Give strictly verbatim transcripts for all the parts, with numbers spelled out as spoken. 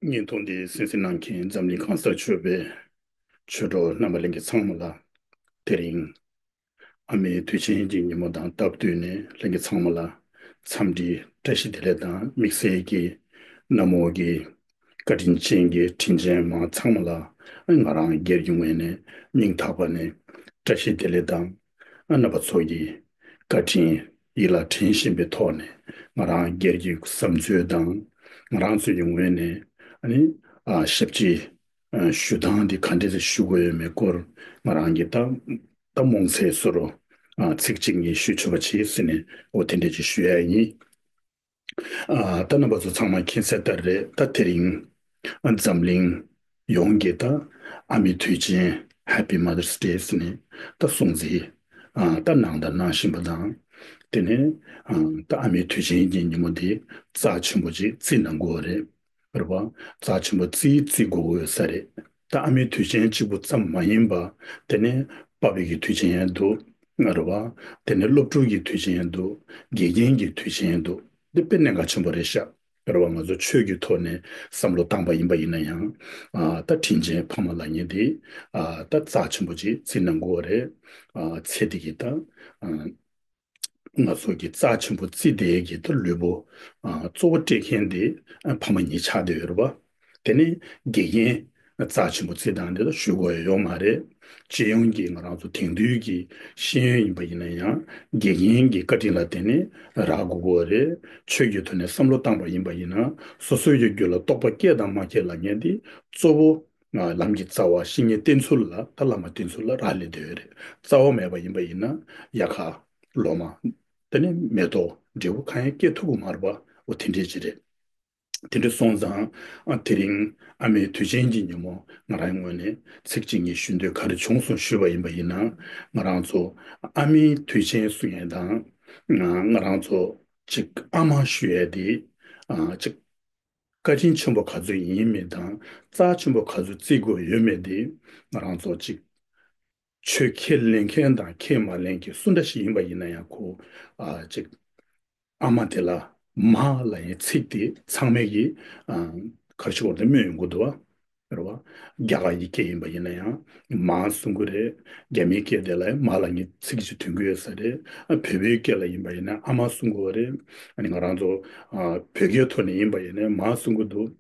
བརྙན་ཐུང་འདི་གསན་གཟིགས་གནང་མཁན་འཛམ་གླིང་གང་སར་ཆོས་པའི་ཆོས་གྲོགས་རྣམ་པ་ལྷན་རྒྱས་ཚང་མ་ལ། དེ་རིང་ཨ་མའི་དུས་ཆེན་གྱི་ཉིན་མོ་དང་སྟབས་བསྟུན་ནས་ལྷན་རྒྱས་ཚང་མ་ལ་འཚམས་འདྲི་བཀྲ་ཤིས་བདེ་ལེགས་དང་། དམིགས་བསལ་གྱི་གནམ་འོག་གི་བཀའ་དྲིན་ཅན་གྱི་དྲིན་ཅན་མ་ཚང་མ་ལ་ང་རང་སྒེར་གྱི་ངོས་ནས་སྙིང་ཐག་པ་ནས་བཀྲ་ཤིས་བདེ་ལེགས་དང་། རྣམ་པ་ཚོ་གི་བཀའ་དྲིན་ཡིད་ལ་དྲན་བཞིན་པའི་ཐོག་ནས། ང་རང་སྒེར་གྱི་བསམ་ཚུལ་དང་། ང་རང་ཚོ་ཡི་ངོས་ནས་ཨ་ནི་ཨ་ཞབས་ཕྱི་ཨ་ཞུ་སྟངས་འདི་ག་འདྲས་ཞུ་དགོས་ཡོད་མེད་སྐོར། ང་རང་གི་ད་ད་རྨོངས་ཚད་བཟོ་འདྲ་ཨ་ཚིག་གཅིག་གཉིས་ཞུ་ཆོག་པ་བྱེད་ཟེར་ནས། འོ་དེ་འདྲས་ཅིག་ཞུ་ཡ་ཡིན། ཨ་ད་རྣམ་པ་ཚོ་ཚང་མ་མཁྱེན་གསལ་ལྟར་རེད། ད་དེ་རིང་ཨ་འཛམ་གླིང་ཡོངས་ཀྱི་ད་ཨ་མའི་དུས་ཆེན། Happy Mother's Day ཟེར་ནས་ད་སྲུང་བརྩི་ཨ་ད་གནང་དང་གནང་བཞིན་པ་དང་། དེ་ནས་ཨ་ད་ཨ་མའི་དུས་ཆེན་གྱི་ཉིན་མོ་འདི་རྩ་ཆེན་པོ་ཅིག་བརྩི་གནང་དགོས་རེད། རེད་བ། རྩ་ཆེན་པོ་བརྩི་བརྩི་དགོས་ཡོད་ས་རེད། ད་ཨ་མའི་དུས་ཆེན་གཅིག་པུ་ཙམ་མ་ཡིན་པ། དེ་ནས་པ་ཕའི་གི་དུས་ཆེན་ཡང་འདུག། རེད་བ། དེ་ནས་སློབ་ཕྲུག་གི་དུས་ཆེན་ཡང་འདུག། དགེ་རྒན་གྱི་དུས་ཆེན་ཡང་འདུག། འདི་དཔེ་གནད་འགག་ཆེན་པོ་རེད་ཤག། རེད་བ། ང་ཚོ་ཆོས་ཀྱི་ཐོག་ནས་བསམ་བློ་བཏང་པ་ཡིན་པ་ཡིན་ན་ཡང་། ཨ་ད་དྲིན་ཅན་ཕ་མ་ལབ་མཁན་དེ་ཨ་ད་རྩ་ཆེན་པོ་ཅིག་བརྩི་གནང་དགོས་རེད། ཨ་ཚེ་འདི་གི་ད་ཨ་ང་ཚོ་གི་རྩ་ཆེན་པོ་བརྩི་བསྡད་ཀྱི་ད་ལུས་པོ་ཨ་གཙོ་བོ་སྤྲད་མཁན་དེ་ཨ་ཕ་མ་གཉིས་ཆགས་བསྡད་ཡོད་རེད་བ། དེ་ནས་དགེ་རྒན་རྩ་ཆེན་པོ་བརྩི་སྟངས་དེ་ད་ཞུ་དགོས་ཡ་ཡོད་མ་རེད། སྤྱི་ཡོངས་ཀྱི་ང་རང་ཚོ་དེང་དུས་ཀྱི་ཤེས་ཡོན་ཡིན་པ་ཡིན་ན་ཡང་། དགེ་རྒན་གྱི་བཀའ་དྲིན་ལ་བརྟེན་ནས་རག་དགོས་ཀྱི་ཡོད་རེད། ཆོས་ཀྱི་ཐོག་ནས་བསམ་བློ་བཏང་པ་ཡིན་པ་ཡིན་ན། སོ་སོའི་རྒྱུད་ལ་རྟོགས་པ་སྐྱེ་དང་མ་སྐྱེ་ལབ་མཁན་དེ་གཙོ་བོ་ལམ་གྱི་རྩ་བ་བཤེས་གཉེན་བསྟེན་ཚུལ་ལ། ད་བླ་མ་བསྟེན་ཚུལ་ལ་རག་ལས་བསྡད་ཡོད་རེད། རྩ་བ་མེད་པ་ཡིན་པ་ཡིན་ན་ཡ་ག་ལོ་མ། དེ་ནས་མེ་ཏོག་འབྲས་བུ་གང་ཡང་སྐྱེ་ཐུབ་ཀྱི་མ་རེད་པ། འོ་དེ་འདྲས་ཅིག་རེད། དེ་འདྲ་སོང་ཙང་ཨ་དེ་རིང་ཨ་མའི་དུས་ཆེན་གྱི་ཉིན་མོ་ང་རང་ངོས་ནས་ཚིག་གཅིག་གཉིས་ཞུ་འདོད་ག་རེ་བྱུང་སོང་ཞུས་པ་ཡིན་པ་ཡིན་ན། ང་རང་ཚོ་ཨ་མའི་དུས་ཆེན་སྲུང་ཡས་དང་། ང་རང་ཚོ་ཅིག་ཨ་མ་ཞུ་ཡས་དེ་ཨ་ཅིག་བཀའ་དྲིན་ཆེན་པོ་ག་ཚོད་ཡིན་མིན་དང་། རྩ་ཆེན་པོ་ག་ཚོད་བརྩི་དགོས་ཡོད་མེད་དེ། ང་རང་ཚོ་ཅིག་ཆོས་ཁས་ལེན་མཁན་དང་ཁས་མ་ལེན་མཁན་སུ་འདྲ་ཞིག་ཡིན་པ་ཡིན་ན་ཡང་། ཁོ་ཨ་ཅིག་ཨ་མ་དེ་ལ་མ་ལབ་ཡས་ཚིག་དེ་ཚང་མས་ཀྱི་ཨ་ག་རེ་ཞིག་བར་དུ་སྨོས་ཡོང་གི་འདུག་བ། རེད་བ། རྒྱ་གར་གྱི་སྐད་ཡིན་པ་ཡིན་ན་ཡང་མ་གསུང་གི་རེད། རྒྱ་མིའི་སྐད་དེ་ལ་ཡང་མ་ལབ་མཁན་ཚིག་ཅིག་ཐོན་གྱི་ཡོད་ས་རེད། ཨ་བོད་པའི་སྐད་ལ་ཡིན་པ་ཡིན་ན་ཨ་མ་གསུང་གི་ཡོད་རེད། ཨ་ནི་ང་རང་ཚོ་ཨ་བོད་སྐད་ཐོག་ནས་ཡིན་པ་ཡིན་ན་མ་གསུང་གི་འདུག།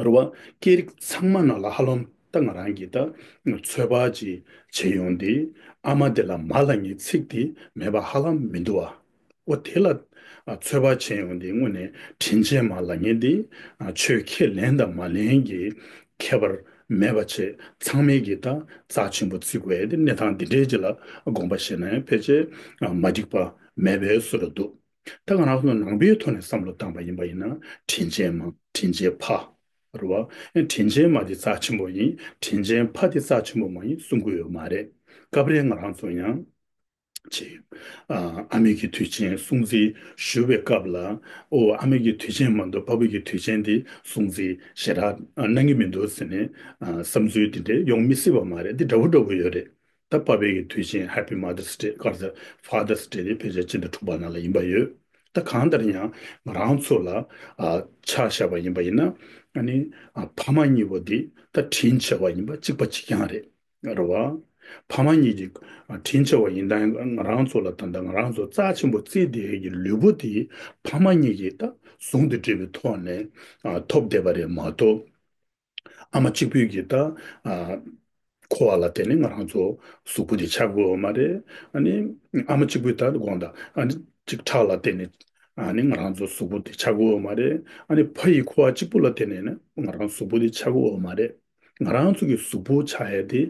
རེད་བ། སྐད་རིགས་ཚང་མ་ནང་ལ་ཧ་ལམ་ད་ང་རང་གིས་ད་ཚོད་དཔག་ཅིག་བྱས་ཡོང་དུས། ཨ་མ་དེ་ལ་མ་ལབ་མཁན་ཚིག་དེ་མེད་པ་ཧ་ལམ་མི་འདུག་བ། འོ་དེ་ལ་ཨ་ཚོད་དཔག་བྱས་ཡོང་དུས། དངོས་གནས་དྲིན་ཅན་མ་ལབ་མཁན་དེ་ཨ་ཆོས་ཁས་ལེན་དང་མ་ལེན་གྱི་ཁྱད་པར་མེད་པ་བྱས། ཚང་མས་ཀྱིས་ད་རྩ་ཆེན་པོ་བརྩི་དགོས་ཡ་དེ། གནས་སྟངས་འདི་འདྲའི་ཅིག་ལ་དགོངས་པ་བཞེས་ན་ཡང་ཕལ་ཆེར་ཨ་མ་འགྲིག་པ་མེད་པའི་བཟོ་འདྲ་འདུག། ད་ང་རང་ཚོ་ནང་པའི་ཐོག་ནས་བསམ་བློ་བཏང་པ་ཡིན་པ་ཡིན་ན། དྲིན་ཅན་མ། དྲིན་ཅན་ཕ། རེད་བ། ཨེ་དྲིན་ཅན་མ་དེ་རྩ་ཆེན་པོ་ཡིན། དྲིན་ཅན་ཕ་དེ་རྩ་ཆེན་པོ་མ་ཡིན་གསུང་གི་ཡོད་མ་རེད། སྐབས་རེ་ང་རང་ཚོ་ཡང་ཅིག་ཨ་ཨ་མའི་གི་དུས་ཆེན་སྲུང་བརྩི་ཞུ་བའི་སྐབས་ལ། ཨོ་ཨ་མའི་གི་དུས་ཆེན་མ་གཏོགས་པ་ཕའི་གི་དུས་ཆེན་དེ་སྲུང་བརྩི་ཞེ་དྲག་གནང་གི་མི་འདུག་ཟེར་ནས་ཨ་བསམ་ཚུལ་དེ་འདྲ་ཡོང་མི་སྲིད་པ་མ་རེད། འདི་འདྲ་པོ་འདྲ་པོ་ཡོད་རེད། ད་པ་ཕའི་གི་དུས་ཆེན། Happy Mother's Day། ག་རེ་ཟེར། Father's Day དེ་ཕལ་ཆེར་སྤྱི་ཟླ་དྲུག་པ་ནང་ལ་ཡིན་པ་ཡོད། ད་གང་ལྟར་ཡང་ང་རང་ཚོ་ལ་ཨ་ཆ་བཞག་པ་ཡིན་པ་ཡིན་ན། ཨ་ནི་ཨ་ཕ་མ་གཉིས་པོ་འདི་ད་དྲིན་ཆེ་བ་ཡིན་པ་གཅིག་པ་གཅིག་རྐྱང་རེད། རེད་བ། ཕ་མ་གཉིས་ཀྱི་ཨ་དྲིན་ཆེ་བ་ཡིན་ད། ང་རང་ཚོ་ལ་ད་ལྟ་ང་རང་ཚོ་རྩ་ཆེན་པོ་བརྩི་བསྡད་ཀྱི་ལུས་པོ་དེ་ཕ་མ་གཉིས་ཀྱིས་ད་ཟུང་དུ་འབྲེལ་བའི་ཐོག་ནས་ཨ་ཐོབ་བསྡད་པ་རེད་མ་གཏོགས། ཨ་མ་གཅིག་པུས་ཀྱིས་ད་ཨ་ཁོག་པ་ལ་བརྟེན་ནས་ང་རང་ཚོ་གཟུགས་པོ་དེ་ཆགས་ཀྱི་ཡོད་མ་རེད། ཨ་ནི་ཨ་མ་གཅིག་པུས་ད་དགོངས་དག། ཨ་ནི་གཅིག་ཁྲག་ལ་བརྟེན་ནས་ཨ་ནི་ང་རང་ཚོ་གཟུགས་པོ་དེ་ཆགས་ཀྱི་ཡོད་མ་རེད། ཨ་ནི་ཕ་ཡི་ཁོག་པ་གཅིག་པུ་ལ་བརྟེན་ནས་ནི་ང་རང་གཟུགས་པོ་དེ་ཆགས་ཀྱི་ཡོད་མ་རེད། ང་རང་ཚོ་གི་གཟུགས་པོ་ཆགས་ཡ་དེ་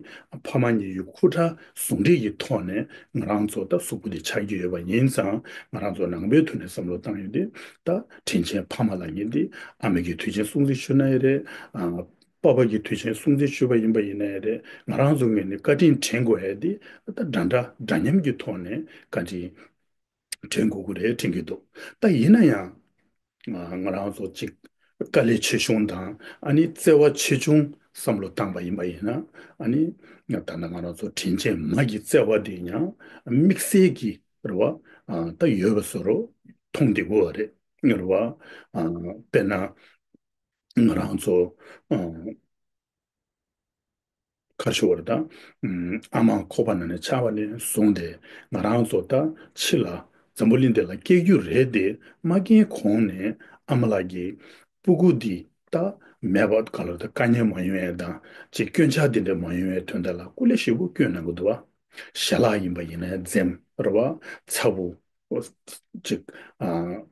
ཕ་མ་གཉིས་ཀྱི་ཁུ་ཁྲག་ཟུང་འབྲེལ་གྱི་ཐོག་ནས་ང་རང་ཚོ་ད་གཟུགས་པོ་དེ་ཆགས་ཀྱི་ཡོད་པ་ཡིན་ཙང་། ང་རང་ཚོ་ནང་པའི་ཐོག་ནས་བསམ་བློ་བཏང་ཡོང་དུས། ད་དྲིན་ཆེན་ཕ་མ་ལབ་མཁན་དེ་ཨ་མའི་གི་དུས་ཆེན་སྲུང་བརྩི་ཞུ་ན་ཡང་རེད། ཨ་པ་ཕ་གི་དུས་ཆེན་སྲུང་བརྩི་ཞུས་པ་ཡིན་པ་ཡིན་ན་ཡང་རེད། ང་རང་ཚོ་ངོས་ནས་བཀའ་དྲིན་དྲན་དགོས་ཡ་དེ་ད་འདྲ་འདྲ་འདྲ་མཉམ་གྱི་ཐོག་ནས་བཀའ་དྲིན་དྲན་དགོས་ཀྱི་རེད་དྲན་གྱི་འདུག། ད་ཡིན་ན་ཡང་ང་རང་ཚོ་གཅིག་དཀའ་ལས་ཆེ་ཆུང་དང་། ཨ་ནི་བརྩེ་བ་ཆེ་ཆུང་བསམ་བློ་བཏང་པ་ཡིན་པ་ཡིན་ན། ཨ་ནི་ད་ལྟ་ང་རང་ཚོ་དྲིན་ཅན་མ་གི་བརྩེ་བ་དེ་ཡང་དམིགས་བསལ་གྱི་རེད་བ། ཨ་ད་ཡོད་པ་བཟོ་འདྲ་མཐོང་བསྡད་ཀྱི་ཡོད་རེད། རེད་བ། ཨ་དཔེར་ན། ང་རང་ཚོ་ཨ་ག་རེ་ཞུ་དགོས་རེད་ད། ཨ་མ་ཁོག་པ་ནང་ནས་ཆགས་པ་ནས་བཟུང་སྟེ་ང་རང་ཚོ་ད་ཕྱི་ལ་འཛམ་བུ་གླིང་འདི་ལ་སྐྱེ་རྒྱུ་རེད་དེ། མ་སྐྱེས་གོང་ནས་ཨ་མ་ལགས་ཀྱིས་སྤུ་གུ་འདི་ད་མེད་པ་ག་ལ་ད་དཀའ་ངལ་མ་ཡོང་ཡས་དང་ཅིག་སྐྱོན་ཆ་འདི་འདྲ་མ་ཡོང་ཡས་དོན་དག་ལ་སྐུ་ལས་ཞེ་པོ་སྐྱོན་གནང་གི་འདུག་བ། ཞལ་ལག་ཡིན་པ་ཡིན་ན་འཛེམ་རེད་བ། ཚ་བོ་ཅིག་ཨ།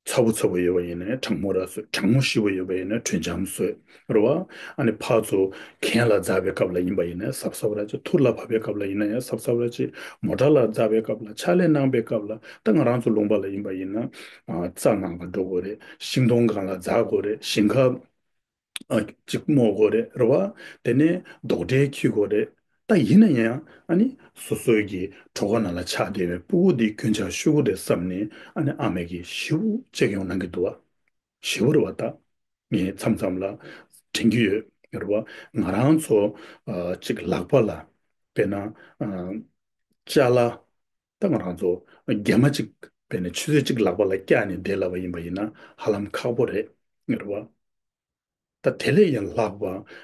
ཚ་བོ་ཚ་བོ་ཡོད་པ་ཡིན་ན་གྲང་མོ་ར་བཟོས། གྲང་མོ་ཞེ་པོ་ཡོད་པ་ཡིན་ན་དྲོད་འཇམ་བཟོས་རེད་བ། ཨ་ནི་ཕར་ཚུར་གྱེན་ལ་འཛེགས་པའི་སྐབས་ལ་ཡིན་པ་ཡིན་ན་གཟབ་གཟབ་ར་བྱེད། ཐུར་ལ་བབས་པའི་སྐབས་ལ་ཡིན་ན་ཡང་གཟབ་གཟབ་ར་བྱེད། མོ་ཊ་ལ་འཛེགས་པའི་སྐབས་ལ་ཕྱག་ལས་གནང་པའི་སྐབས་ལ་ད་ང་རང་ཚོ་ལུང་པ་ལ་ཡིན་པ་ཡིན་ན་ཨ་རྩྭ་ནང་ལ་འགྲོ་དགོས་རེད། ཤིང་སྡོང་སྒང་ལ་འཛེགས་དགོས་རེད། ཞིང་ཁ་ཨ་གཅིག་རྨོ་དགོས་རེད་རེད་བ། དེ་ནས་རྡོག་སྒྲིལ་འཁྱེར་དགོས་རེད། ད་ཡིན་ན་ཡང་ཨ་ནི་སོ་སོའི་གི་གྲོད་ཁོག་ནང་ལ་ཆགས་བསྡད་པའི་སྤུ་གུ་འདི་སྐྱོན་ཆ་ཤོར་གི་རེད་བསམ་ནས་ཨ་ནི་ཨ་མས་གི་ཞེ་པོ་གཅེས་སྐྱོང་གནང་གི་འདུག་བ། ཞེ་པོ་རེད་བ། ད་ངས་མཚམས་མཚམས་ལ་དྲན་གྱི་ཡོད་རེད་བ། ང་རང་ཚོ་ཨ་གཅིག་ལག་པ་ལ་དཔེར་ན་ཨ་ཅ་ལག་ད་ང་རང་ཚོ་རྒྱ་མ་གཅིག་དཔེར་ན་ཆུ་ཚོད་གཅིག་ལག་པ་ལ་བཀྱགས་ནས་བསྡད་ལབ་པ་ཡིན་པ་ཡིན་ན་ཧ་ལམ་ཁག་པོ་རེད། རེད་བ། ད་དེ་ལས་ཡང་ལྷག་པ་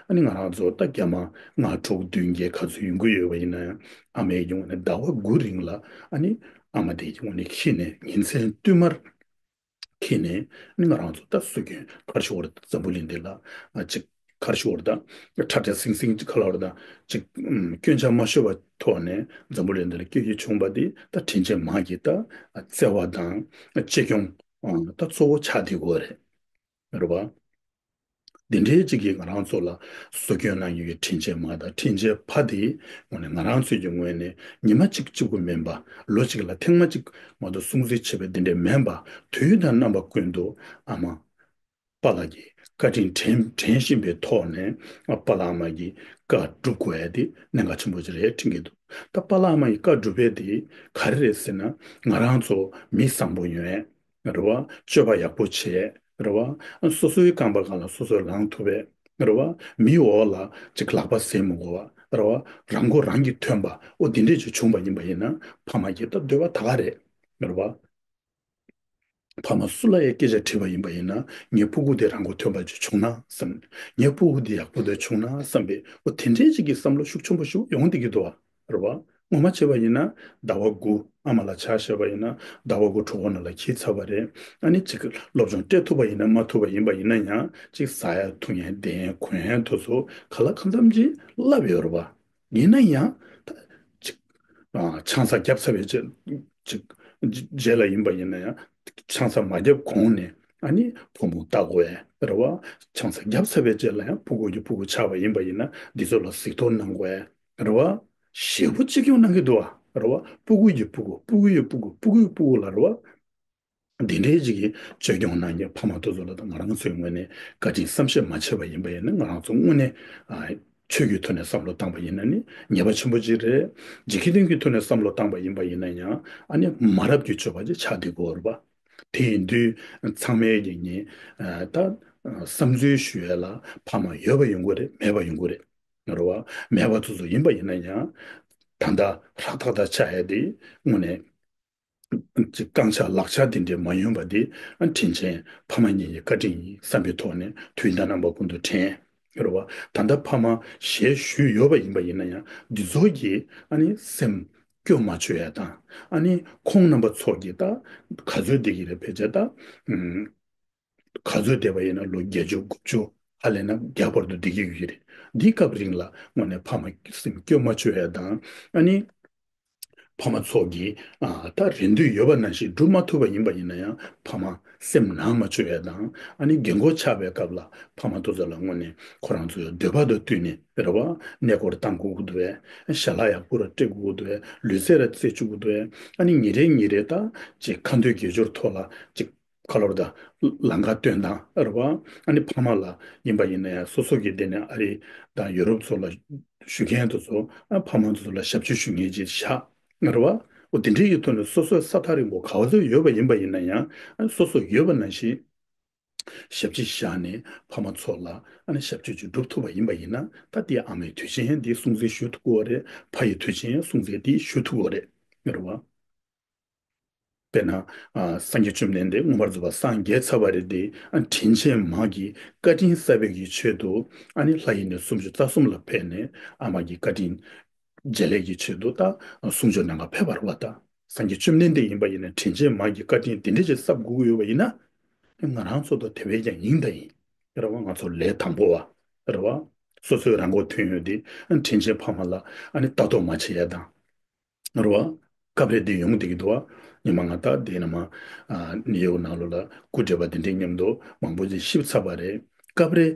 ཨ་ནི་ང་རང་ཚོ་ད་རྒྱ་མ་ལྔ་དྲུག་བདུན་བརྒྱད་ག་ཚོད་ཡོང་གི་ཡོད་པ་ཡིན་ན་ཡང་ཨ་མའི་ཡོང་ནས་ཟླ་བ་དགུ་རིང་ལ་ཨ་ནི་ཨ་མ་དེ་ཡོང་ནས་ཁྱེར་ནས་ཉིན་མཚན་བསྟུད་མར་ཁྱེར་ནས་ཨ་ནི་ང་རང་ཚོ་ད་སྲོལ་རྒྱུན་ག་རེ་ཞུ་དགོས་རེད། འཛམ་བུ་གླིང་འདི་ལ་ཨ་ཅིག་ག་རེ་ཞུ་དགོས་རེད། ད་ཁྲ་ཁྲ་སིང་སིང་ཅིག་ག་ལ་བར་ད་ཅིག་ཨམ་སྐྱོན་ཆ་མ་ཤོར་བ་ཐོག་ནས་འཛམ་བུ་གླིང་འདི་ལ་སྐྱེ་རྒྱུ་བྱུང་བ་འདི་ད་དྲིན་ཅན་མ་གི་ད་བརྩེ་བ་དང་གཅེས་སྐྱོང་ཨ་ད་གཙོ་བོ་ཆགས་བསྡད་ཡོད་རེད། རེད་བ། འདི་འདྲའི་ཅིག་གིས་ང་རང་ཚོ་ལ་གསོ་སྐྱོང་གནང་མཁན་གྱི་དྲིན་ཅན་མ་དང་དྲིན་ཅན་ཕ་དེ་དངོས་གནས་ང་རང་ཚོའི་གི་ངོས་ནས་ཉི་མ་གཅིག་གཅིག་པུ་མིན་པ། ལོ་གཅིག་ལ་ཐེངས་མ་གཅིག་མ་གཏོགས་སྲུང་བརྩི་བྱེད་པའི་འདི་འདྲའི་མིན་པ། དུས་དང་རྣམ་པ་ཀུན་ཏུ་ཨ་མ་པཱ་ལགས་ཀྱི་བཀའ་དྲིན་དྲན་དྲན་བཞིན་པའི་ཐོག་ནས་ཨ་པཱ་ལགས་ཨ་མ་གི་བཀའ་སྒྲུབ་དགོས་ཡ་དེ་གནད་འགག་ཆེན་པོ་ཅིག་རེད་དྲན་གྱི་འདུག་ད་པཱ་ལགས་ཨ་མ་ཡི་བཀའ་སྒྲུབ་པའི་དེ་ག་རེ་རེད་ཟེར་ན། ང་རང་ཚོ་མི་བཟང་པོ་ཡོང་ཡ། རེད་བ། སྤྱོད་པ་ཡག་པོ་བྱས། རེད་བ། སོ་སོའི་རྐང་པ་སྒང་ལ་སོ་སོས་ལངས་ཐུབ་པས། རེད་བ། མིའི་འོག་ལ་ཅིག་ལག་པ་ཟས་མི་དགོས་པ། རེད་བ། རང་མགོ་རང་གིས་ཐོན་པ། འོ་དེ་འདྲས་ཅིག་བྱུང་བ་ཡིན་པ་ཡིན་ན་ཕ་མ་གི་ད་འདོད་པ་ད་ག་རེད། རེད་བ། ཕ་མ་སུ་ལ་ཡང་སྐད་ཆ་དྲིས་པ་ཡིན་པ་ཡིན་ན་ངའི་སྤུ་གུ་དེ་རང་མགོ་ཐོན་པ་ཅིག་བྱུང་ན་བསམ། ངའི་སྤུ་གུ་དེ་ཡག་པོ་དེ་བྱུང་ན་བསམ་པའི་འོ་དེ་འདྲས་ཅིག་གི་བསམ་བློ་ཤུགས་ཆེན་པོ་ཞིག་ཡོང་བསྡད་ཀྱི་འདུག་བ། རེད་བ། ངོ་མ་བྱས་པ་ཡིན་ན་ཟླ་བ་དགུ་ཨ་མ་ལ་ཆ་བཞག་པ་ཡིན་ན་ཟླ་བ་དགུ་གྲོད་ཁོག་ནང་ལ་འཁྱེར་ཚར་བ་རེད། ཨ་ནི་ཅིག་སློབ་སྦྱོང་སྤྲད་ཐུབ་པ་ཡིན་ན་མ་ཐུབ་པ་ཡིན་པ་ཡིན་ན་ཡང་ཅིག་ཟ་ཡ་འཐུང་ཡ་བསྡད་ཡ་གོན་ཡ་དེ་ཚོ་ག་ལ་གང་འཚམ་ཅིག་བསླབས་ཡོད་རེད་བ། ཡིན་ན་ཡང་ད་ཅིག་ཨ་ཆང་ས་བརྒྱབ་ཚར་བའི་རྗེས་ཅིག་རྗེས་ལ་ཡིན་པ་ཡིན་ན་ཡང་ཆང་ས་མ་བརྒྱབ་གོང་ནས་ཨ་ནི་ཕོ་མོ་ལྟ་དགོས་ཡ་རེད་བ། ཆང་ས་བརྒྱབ་ཚར་བའི་རྗེས་ལ་ཡང་ཕྲུ་གུ་གི་ཕྲུ་གུ་ཆགས་པ་ཡིན་པ་ཡིན་ན་འདི་ཚོ་ལ་གཟིགས་གཏོར་གནང་དགོས་ཡ། རེད་བ། ཞེ་པོ་གཅེས་སྐྱོང་གནང་གི་འདུག་བ། རེད་བ། སྤུ་གུ་ཡི་སྤུ་གུ་སྤུ་གུ་ཡི་སྤུ་གུ་སྤུ་གུ་ཡི་སྤུ་གུ་ལ་རེད་བ། འདི་འདྲའི་ཅིག་གི་བཅོས་སྐྱོང་གནང་མཁན་ཕ་མ་དེ་ཚོ་ལ་དང་ང་རང་ཚོའི་ངོས་ནས་བཀའ་དྲིན་བསམ་ཤེས་མ་བྱས་པ་ཡིན་པ་ཡིན་ན་ང་རང་ཚོ་དངོས་གནས་ཨ་ཆོས་ཀྱི་ཐོག་ནས་བསམ་བློ་བཏང་པ་ཡིན་ན་ནི་ཉེས་པ་ཆེན་པོ་ཅིག་རེད། འཇིགས་སྐྱོང་གི་ཐོག་ནས་བསམ་བློ་བཏང་པ་ཡིན་པ་ཡིན་ན་ཡང་ཨ་ནི་མ་རབས་ཀྱི་སྤྱོད་པ་ཅིག་ཆགས་བསྡད་ཀྱི་ཡོད་རེད་བ། དེ་ཡིན་དུས་ཚང་མས་ཀྱི་ངས་ཨ་ད་བསམ་ཚུལ་ཞུ་ཡས་ལ་ཕ་མ་ཡོད་པ་ཡོང་གི་རེད། མེད་པ་ཡོང་གི་རེད། རེད་བ། མེད་པ་དེ་ཚོ་ཡིན་པ་ཡིན་ན་ཡང་ད་ལྟ་ཧྲག་ཐག་ཐག་ཆགས་ཡས་དེ་དངོས་གནས་ཅིག་རྐང་ཆག་ལག་ཆག་དེ་འདྲའི་མ་ཡོང་བ་དེ་ཨ་དྲིན་ཆེན་ཕ་མ་གཉིས་ཀྱི་བཀའ་དྲིན་ཡིན་བསམ་པའི་ཐོག་ནས་དུས་དང་རྣམ་པ་ཀུན་ཏུ་དྲན། རེད་བ། ད་ལྟ་ཕ་མ་ཞལ་བཞུགས་ཡོད་པ་ཡིན་པ་ཡིན་ན་ཡང་འདི་ཚོ་གིས་ཨ་ནི་སེམས་སྐྱོ་མ་བཅུག་ཡ་དང་ཨ་ནི་ཁོང་རྣམ་པ་ཚོ་གིས་ད་ག་ཚོད་བསྡད་ཀྱི་རེད་ཕལ་ཆེར་ད་ཨུམ། ག་ཚོད་བསྡད་པ་ཡིན་ན་ལོ་བརྒྱད་ཅུ་དགུ་བཅུ་ཧ་ལས་ན་བརྒྱ་བར་དུ་བསྡད་ཀྱི་ཡོད་ཀྱི་རེད། འདིའི་སྐབས་རིང་ལ་དངོས་གནས་ཕ་མ་སེམས་སྐྱོ་མ་བཅུག་ཡ་དང་ཨ་ནི། ཕ་མ་ཚོ་གིས་ཨ་ད་རེ་འདུན་ཡོད་པ་ནང་བཞིན་སྒྲུབ་མ་ཐུབ་པ་ཡིན་པ་ཡིན་ན་ཡང་ཕ་མ་སེམས་ནང་མ་བཅུག་ཡ་དང་ཨ་ནི་རྒན་གོག་ཆགས་པའི་སྐབས་ལ་ཕ་མ་དེ་ཚོ་ལ་དངོས་གནས་ཁོ་རང་ཚོའི་འདོད་པ་དང་བསྟུན་ནས་རེད་བ། གནས་སྐོར་བཏང་དགོས་ཀྱི་འདུག་བས། ཞལ་ལག་ཡག་པོ་ར་སྤྲད་དགོས་ཀྱི་འདུག་བས། ལུས་རྩལ་ར་རྩེད་བཅུག་གི་འདུག་བས། ཨ་ནི་ཉིན་རེ་ཉིན་རེ་ད་ཅིག་ཁ་འདོན་དགེ་སྦྱོར་ཐོག་ལ་ཅིག་ཁ་ལོར་དང་ལང་ཀ་སྟོན་དང་རེད་བ། ཨ་ནི་ཕ་མ་ལ་ཡིན་པ་ཡིན་ན་ཡང་སོ་སོ་གི་དེ་ནས་ཨ་རི་དང་ཡུ་རོབ་ཚོ་ལ་བཞུགས་མཁན་དེ་ཚོ་ཨ་ཕ་མ་དེ་ཚོ་ལ་ཞབས་ཕྱི་ཞུ་མཁན་ཅིག་བཞག་རེད་བ། འོ་དེ་འདྲའི་གི་ཐོག་ནས་སོ་སོའི་ས་ཐག་རིང་པོ་ག་བ་ཚོད་ཡོད་པ་ཡིན་པ་ཡིན་ན་ཡང་ཨ་སོ་སོ་ཡོད་པ་ནང་བཞིན་ཞབས་ཕྱི་བཞག་ནས་ཕ་མ་ཚོ་ལ་ཨ་ནི་ཞབས་ཕྱི་ཅིག་སྒྲུབ་ཐུབ་པ་ཡིན་པ་ཡིན་ན་ད་དེ་ཨ་མའི་དུས་ཆེན་འདི་སྲུང་བརྩི་ཞུ་ཐུབ་ཀྱི་ཡོད་རེད། ཕ་ཡི་དུས་ཆེན་སྲུང་བརྩི་འདི་ཞུ་ཐུབ་ཀྱི་ཡོད་རེད། རེད་བ། དཔེར་ན། ཨ། སངས་རྒྱས་བཅོམ་ལྡན་འདས་མངོན་པར་རྫོགས་པར་སངས་རྒྱས་ཚར་བ་རེད་དེ། ཨ། དྲིན་ཅན་མ་གི་བཀའ་དྲིན་གསབ་པའི་གི་ཆེད་དུ། ཨ་ནི་ལྷ་ཡི་གནས་སུམ་ཅུ་རྩ་གསུམ་ལ་ཕེབས་ནས་ཨ་མ་གི་བཀའ་དྲིན་བརྗེ་ལེན་གྱི་ཆེད་དུ་ད་གསུང་ཆོས་གནང་ག་ཕེབས་པ་རེད་བ། ད་སངས་རྒྱས་བཅོམ་ལྡན་འདས་ཡིན་པ་ཡིན་ན་དྲིན་ཅན་མ་གི་བཀའ་དྲིན་དེ་འདྲ་ཅིག་གསབ་དགོས་ཀྱི་ཡོད་པ་ཡིན་ན། ང་རང་ཚོ་དང་དེ་བས་ཀྱང་ཡིན་དང་ཡིན། རེད་བ། ང་ཚོ་ལས་དང་པོ་བ། རེད་བ། སོ་སོའི་རང་མགོ་ཐོན་ཡོང་དུས། ཨ། དྲིན་ཅན་ཕ་མ་ལ་ཨ་ནི་ལྟ་རྟོག་མ་བྱེད་ཡ་དང་། རེད་བ། སྐབས་རེ་འདི་ཡོང་བསྡད་ཀྱི་འདུག་བ། ཉི་མ་ང་ད་འདི་ནས་མར། ཨ། ནིའུ་ཡོག་ནང་ལོགས་ལ་སྐུ་བགྲེས་པ་འདི་འདྲའི་མཉམ་དུ་མང་པོ་ཅིག་གཤིབ་ཚར་བ་རེད། སྐབས་རེ་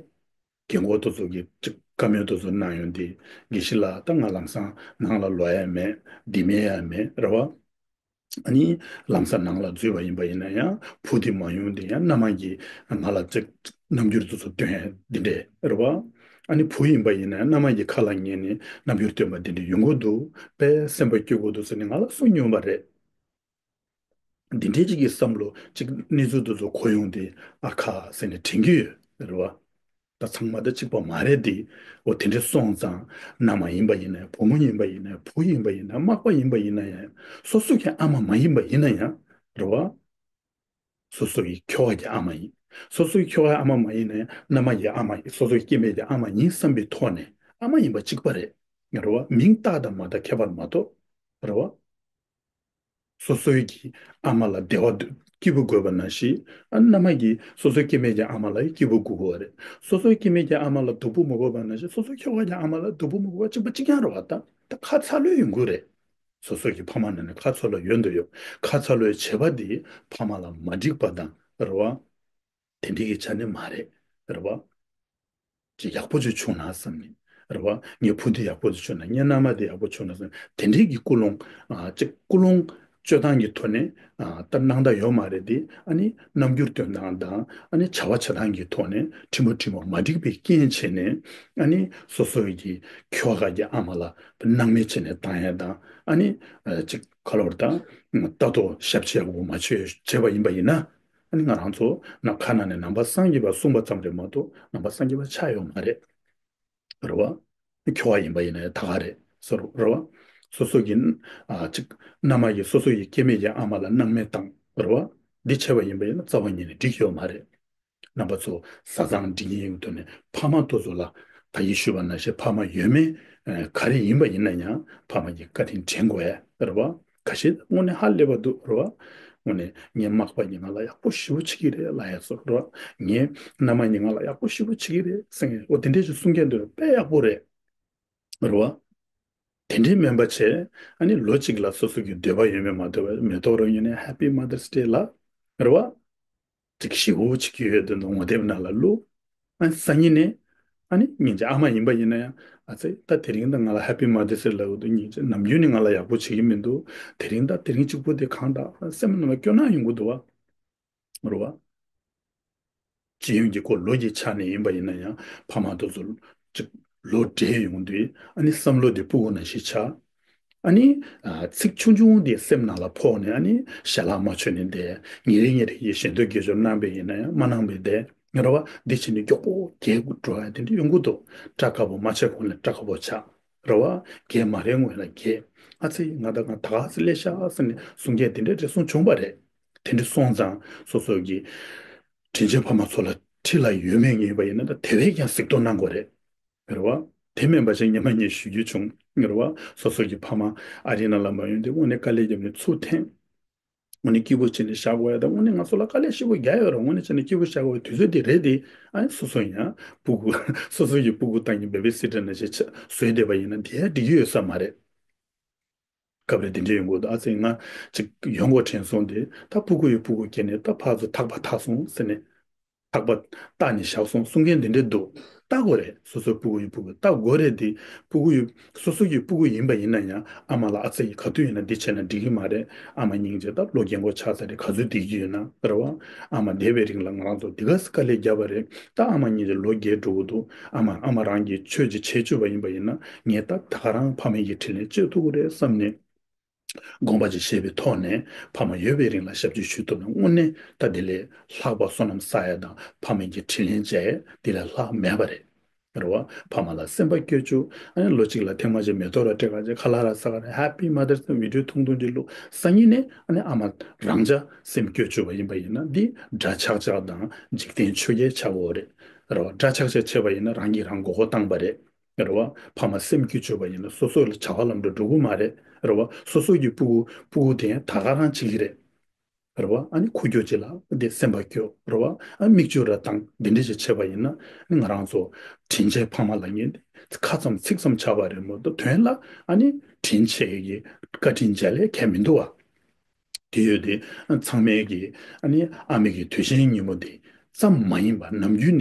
རྒན་གོག་དེ་ཚོ་གིས་ཅིག་བཀའ་མོལ་དེ་ཚོ་གནང་ཡོང་དུས། དགེ་བཤེས་ལགས། ད་ང་ལམ་སང་ནང་ལ་ལོག་ཡ་མེད། འདི་མེད་ཡ་མེད། རེད་བ། ཨ་ནི་ལམ་སང་ནང་ལ་འཛུལ་བ་ཡིན་པ་ཡིན་ན་ཡང་བུ་དེ་མ་ཡོང་དུས་ཡང་མནའ་མ་གིས་ང་ལ་ཅིག་རྣམ་འགྱུར་དེ་ཚོ་སྟོན་ཡ་འདི་འདྲས། རེད་བ། ཨ་ནི་བུ་ཡིན་པ་ཡིན་ན་ཡང་མནའ་མ་གི་ཁ་ལ་ཉན་ནས་རྣམ་འགྱུར་སྟོན་པ་འདི་འདྲས་ཡོང་གི་འདུག་དཔེ་སེམས་པ་སྐྱོ་གི་འདུག་ཟེར་ནས་ང་ལ་གསུང་མྱོང་བ་རེད། འདི་འདྲའི་ཅིག་གི་བསམ་བློ་ཅིག་གནས་ཚུལ་དེ་ཚོ་གོ་ཡོང་དུས་ཨ་ཁ་ཟེར་ནས་དྲན་གྱི་ཡོད། རེད་བ། ད་ཚང་མ་ད་གཅིག་པ་མ་རེད་དེ། འོ། དེ་འདྲ་སོང་ཙང་མནའ་མ་ཡིན་པ་ཡིན་ན། བུ་མོ་ཡིན་པ་ཡིན་ན། བུ་ཡིན་པ་ཡིན་ན། མག་པ་ཡིན་པ་ཡིན་ན་ཡང་། སོ་སོ་གི་ཨ་མ་མ་ཡིན་པ་ཡིན་ན་ཡང་། རེད་བ། སོ་སོ་ཡི་ཁྱོ་ག་གི་ཨ་མ་ཡིན། སོ་སོ་ཡི་ཁྱོ་ག་ཨ་མ་མ་ཡིན་ན་ཡང་མནའ་མ་ཡི་ཨ་མ་ཡིན། སོ་སོ་ཡི་སྐྱེ་དམན་གྱི་ཨ་མ་ཡིན་བསམ་པའི་ཐོག་ནས་ཨ་མ་ཡིན་པ་གཅིག་པ་རེད། རེད་བ། མིང་བཏགས་དང་མ་བཏགས་ཁྱད་པར་མ་གཏོགས། རེད་བ། སོ་སོའི་གི་ཨ་མ་ལ་བདེ་བ་སྐྱིད་པོ་དགོས་པ་ནང་བཞིན། ཨ། མནའ་མ་གིས་སོ་སོའི་སྐྱེ་དམན་གྱི་ཨ་མ་ལ་སྐྱིད་པོ་དགོས་ཀྱི་ཡོད་རེད། སོ་སོའི་སྐྱེ་དམན་གྱི་ཨ་མ་ལ་སྡུག་པོ་མི་དགོས་པ་ནང་བཞིན་སོ་སོའི་ཁྱོ་ག་གི་ཨ་མ་ལ་སྡུག་པོ་མི་དགོས་པ་གཅིག་པ་གཅིག་རྐྱང་རེད་བ། ད་ད་ཁ་ཚ་ལོས་ཡོང་གི་རེད། སོ་སོ་གི་ཕ་མ་ནང་ནས་ཁ་ཚ་ལོས་ཡོང་དུ་ཡོད། ཁ་ཚ་ལོས་བྱས་པ་དེ་ཕ་མ་ལ་མ་འགྲིག་པ་དང་། རེད་བ། དེ་འདྲའི་གི་ཆ་ནས་མ་རེད། རེད་བ། ཅིག་ཡག་པོ་ཅིག་བྱུང་ན་བསམ་ནས། རེད་བ། ངའི་བུ་འདི་ཡག་པོ་ཅིག་བྱུང་ན། ངའི་མནའ་མ་འདི་ཡག་པོ་བྱུང་ན་བསམ། དེ་འདྲའི་གི་ཀུན་སློང་། ཨ། ཅིག་ཀུན་སློང་སྤྱོད་སྟངས་ཀྱི་ཐོག་ནས། ཨ། ད་སྣང་དག་ཡོད་མ་རེད་དེ། ཨ་ནི་རྣམ་འགྱུར་སྟོན་སྟངས་དང་། ཨ་ནི་བྱ་བ་བྱེད་སྟངས་ཀྱི་ཐོག་ནས་འཕྲི་མོ་འཕྲི་མོ་མ་འགྲིག་པའི་རྐྱེན་བྱས་ནས། ཨ་ནི་སོ་སོའི་གི་ཁྱོ་ག་གི་ཨ་མ་ལ་སྣང་མེད་བྱས་ནས་བཏང་ཡ་དང་། ཨ་ནི། ཨ། ཅིག་ག་ལབ་དགོས་རེད། ད་ལྟ་རྟོག་ཞབས་ཕྱི་ཡག་པོ་མ་བྱས་བྱས་པ་ཡིན་པ་ཡིན་ན། ཨ་ནི་ང་རང་ཚོ་ནམ་མཁའ་ནང་ནས་ནང་པ་སངས་རྒྱས་པ་གསུངས་པ་ཙམ་རེད་མ་གཏོགས་ནང་པ་སངས་རྒྱས་པ་ཆགས་ཡོད་མ་རེད། རེད་བ། ཁྱོ་ག་ཡིན་པ་ཡིན་ན་ཡང་ད་ག་རེད། སོ་རུ་རེད་བ། སོ་སོ་གི། ཨ། ཅིག་མནའ་མ་གིས་སོ་སོ་ཡི་སྐྱེ་དམན་གྱི་ཨ་མ་ལ་སྣང་མེད་བཏང་། རེད་བ། འདི་བྱས་པ་ཡིན་པ་ཡིན་ན་རྩ་བ་ཉིད་ནས་འགྲིག་ཡོད་མ་རེད། རྣམ་པ་ཚོ་བཟའ་ཚང་འགྲིག་མཁན་ཡོད་དོ་ནས་ཕ་མ་དེ་ཚོ་ལ། ད་གིན་ཞུས་པ་ནང་བཞིན་ཕ་མ་ཡོད་མེད། ཨ། ག་རེ་ཡིན་པ་ཡིན་ན་ཡང་ཕ་མ་གི་བཀའ་དྲིན་དྲན་དགོས་ཡ། རེད་བ། ཁ་ཤས་དངོས་གནས་ཧ་ལས་པ་འདུག་རེད་བ། དངོས་གནས་ངའི་མག་པ་གིས་ང་ལ་ཡག་པོ་ཞེ་པོ་བྱེད་ཀྱི་རེད་ལབ་ཡ་ཚོ། རེད་བ། ངའི་མནའ་མ་གིས་ང་ལ་ཡག་པོ་ཞེ་པོ་བྱེད་ཀྱི་རེད་ཟེར་མཁན། འོ། དེ་འདྲས་ཞིག་གསུང་མཁན་འདུག་དཔེ་ཡག་པོ་རེད། རེད་བ། དེ་འདྲས་མིན་པ་བྱས། ཨ་ནི་ལོ་གཅིག་ལ་སོ་སོ་གི་འདོད་པ་ཡོད་མེད་མ་ལྟོས་པར་མེ་ཏོག་རང་ཉིད་ནས་Happy Mother's Day ལབ། རེད་བ། ཅིག་ཞེ་པོ་བྱེད་ཀྱི་ཡོད་དོ་ནོ་ངོ་དེབ་ནང་ལ་བླུགས། ཨ། སང་ཉིན་ནས། ཨ་ནི་སྙིང་རྗེ། ཨ་མ་ཡིན་པ་ཡིན་ན་ཡང་། ཨ་ཙི། ད་དེ་རིང་ད་ང་ལ་Happy Mother's Day ལབ་ཀྱི་འདུག་སྙིང་རྗེ། ནམ་རྒྱུན་ནས་ང་ལ་ཡག་པོ་བྱེད་ཀྱི་མི་འདུག་དེ་རིང་ད་དེ་རིང་གཅིག་པོ་དེ་གང་ལྟར་སེམས་ནང་ལ་སྐྱོ་སྣང་ཡོང་གི་འདུག་བ། རེད་བ། སྤྱི་ཡོངས་ཀྱི་ཁོ་ལོ་གི་ཆ་ནས་ཡིན་པ་ཡིན་ན་ཡང་ཕ་མ་དེ་ཚོ་ཅིག་ལོ་བགྲེས་ཡོང་དུས། ཨ་ནི་བསམ་བློ་དེ་སྤུ་གུ་ནང་བཞིན་ཆགས། ཨ་ནི། ཨ། ཚིག་ཆུང་ཆུང་དེ་སེམས་ནང་ལ་ཕོག་ནས། ཨ་ནི་ཞལ་ལག་མ་མཆོད་ནས་བསྡད། ཉིན་རེ་ཉིན་རེ་ཡི་ཞལ་འདོན་དགེ་སྦྱོར་གནང་བ་ཡིན་ན་ཡང་མ་གནང་བས་བསྡད། རེད་བ། འདི་བྱས་ནས་མགྱོགས་པོ་རྒས་འགྲོ་ཡ་དེ་འདྲ་ཡོང་གི་འདུག་སྐྲ་དཀར་པོ་མ་ཆགས་གོང་ལ་སྐྲ་དཀར་པོ་ཆགས། རེད་བ། རྒས་མ་རེད་སྔོན་ལ་རྒས། ཨ་ཙི། ང་ད་ང་ད་ག་ཚོད་སླེབས་ཤག་ཟེར་ནས་གསུང་མཁན་དེ་འདྲ་རེ་ཟུང་བྱུང་བ་རེད། དེ་འདྲ་སོང་ཙང་སོ་སོ་གི་དྲིན་ཅན་ཕ་མ་ཚོ་ལ་འཁྲིས་ལ་ཡོད་མེད་ངེས་པ་ཡིན་ན། ད་དེ་བས་ཀྱང་གཟིགས་རྟོག་གནང་དགོས་རེད། རེད་བ། དེ་མིན་པ་ཅིག་སྔོན་མ་ངས་ཞུ་རྒྱུ་བྱུང་། རེད་བ། སོ་སོ་གི་ཕ་མ་ཨ་རི་ནང་ལ་མ་ཡོང་དུས་དངོས་གནས་དཀའ་ལས་བརྒྱབ་ནས་ཚུར་འཐེན། དངོས་གནས་སྐྱིད་པོ་བྱས་ནས་བཞག་དགོས་ཡ་དང་། དངོས་གནས་ང་ཚོ་ལ་དཀའ་ལས་ཞེ་པོ་རྒྱག་ཡོད་རེད། དངོས་གནས་བྱས་ནས་སྐྱིད་པོ་བཞག་དགོས་པའི་དུས་ཚོད་དེ་རེད་དེ། ཨ་ནི་སོ་སོ་ཡང་སྤུ་གུ། སོ་སོ་ཡི་སྤུ་གུ་བཏང་གི་བེ་བི་སི་ཊར་ནང་བཞིན་བཟོས་བསྡད་པ་ཡིན་ན་དེ་ཡང་འགྲིག་གི་ཡོད་ས་མ་རེད། སྐབས་རེ་དེ་འདྲ་ཡོང་གི་འདུག་ཨ་ཙི། ང་ཅིག་ཡོང་སྒོ་དྲན་སོང་སྟེ། ད་སྤུ་གུ་ཡི་སྤུ་གུ་སྐྱེས་ནས་ད་ཕར་ཚུར་ཐག་པ་ཐག་སོང་ཟེར་ནས། ཐག་པ་བཏགས་ནས་བཞག་སོང་གསུང་མཁན་དེ་འདྲ་འདུག་ལྟ་དགོས་རེད། སོ་སོའི་སྤུ་གུ་ཡི་སྤུ་གུ་ལྟ་དགོས་རེད་དེ། སྤུ་གུ་ཡི། སོ་སོ་ཡི་སྤུ་གུ་ཡིན་པ་ཡིན་ན་ཡང་ཨ་མ་ལ་ཨ་ཙི་ཡིས་ག་དུས་ཡིན་ན་འདི་བྱས་ན་འགྲིག་གི་མ་རེད། ཨ་མ་སྙིང་རྗེ། ད་ལོ་རྒན་གོག་ཆགས་ཚར་རེད། ག་ཚོད་བསྡད་ཀྱི་ཡོད་ན། རེད་བ། ཨ་མ་འདས་པའི་རིང་ལ་ང་རང་ཚོ་འདི་ག་ཚོད་དཀའ་ལས་བརྒྱབ་པ་རེད། ད་ཨ་མ་སྙིང་རྗེ་ལོ་རྒས་འགྲོ་གི་འདུག་ཨ་མ། ཨ་མ་རང་གིས་ཆོས་ཅིག་བྱེད་བཅུག་པ་ཡིན་པ་ཡིན་ན། ངས་ད་ད་ག་རང་ཕ་མའི་གི་དྲིན་ལན་གཅོད་ཐུབ་ཀྱི་རེད་བསམ་ནས། དགོངས་པ་ཅིག་བཞེས་པའི་ཐོག་ནས་ཕ་མ་ཡོད་པའི་རིང་ལ་ཞབས་ཕྱི་ཞུ་ཐུབ་ན། དངོས་གནས་ད་དེ་ལས་ལྷག་པ་བསོད་ནམས་བསགས་ཡ་དང་ཕ་མའི་གི་དྲིན་ལན་འཇལ་ཡ་དེ་ལས་ལྷག་མེད་པ་རེད། རེད་བ། ཕ་མ་ལ་སེམས་པ་སྐྱོ་བཅུག་ཨ་ནི་ལོ་གཅིག་ལ་ཐེངས་མ་གཅིག་མེ་ཏོག་ར་སྤྲད་ག་ཅིག་ཁ་ལག་ར་ཟ་ག་ར་Happy Mother's Day བི་ཌིའོ་ཐུང་ཐུང་ཅིག་བླུགས་སང་ཉིན་ནས་ཨ་ནི་ཨ་མ་རང་ཅག་སེམས་སྐྱོ་བཅུག་པ་ཡིན་པ་ཡིན་ན་འདི་དགྲ་ཆགས་ཆགས་དང་འཇིག་རྟེན་ཆོས་བརྒྱད་ཆགས་ཡོད་རེད། རེད་བ། དགྲ་ཆགས་ཆགས་བྱས་པ་ཡིན་ན་རང་གིས་རང་མགོ་སྐོར་བཏང་པ་རེད། རེད་བ། ཕ་མ་སེམས་སྐྱོ་བཅུག་པ་ཡིན་ན་སོ་སོ་ལ་བྱ་བ་ལམ་འགྲོ་འགྲོ་གི་མ་རེད། རེད་བ། སོ་སོ་གི་སྤུ་གུ་སྤུ་གུ་དེ་ད་ག་རང་བྱེད་ཀྱི་རེད། རེད་བ། ཨ་ནི་ཁུ་སྐྱོ་ཅིག་ལ་དེ་སེམས་པ་སྐྱོ། རེད་བ། ཨ་མིག་ཆུ་ར་བཏང་འདི་འདྲ་ཞིག་བྱས་པ་ཡིན་ན་ཨ་ནི་ང་རང་ཚོ་དྲིན་ཆེ་ཕ་མ་ལ་ངས་ཁ་ཙམ་ཚིག་ཙམ་བྱ་བ་རེད་མ་གཏོགས་དོན་ལ་ཨ་ནི་དྲིན་ཆེ་གི་བཀའ་དྲིན་འཇལ་ལས་གལ་མི་འདུག་བ། དེ་ཡོད་དེ་ཚང་མས་ཀྱི་ཨ་ནི་ཨ་མའི་གི་དུས་ཆེན་ཉིན་མོ་དེ་ཙམ་མ་ཡིན་པ་ནམ་རྒྱུན་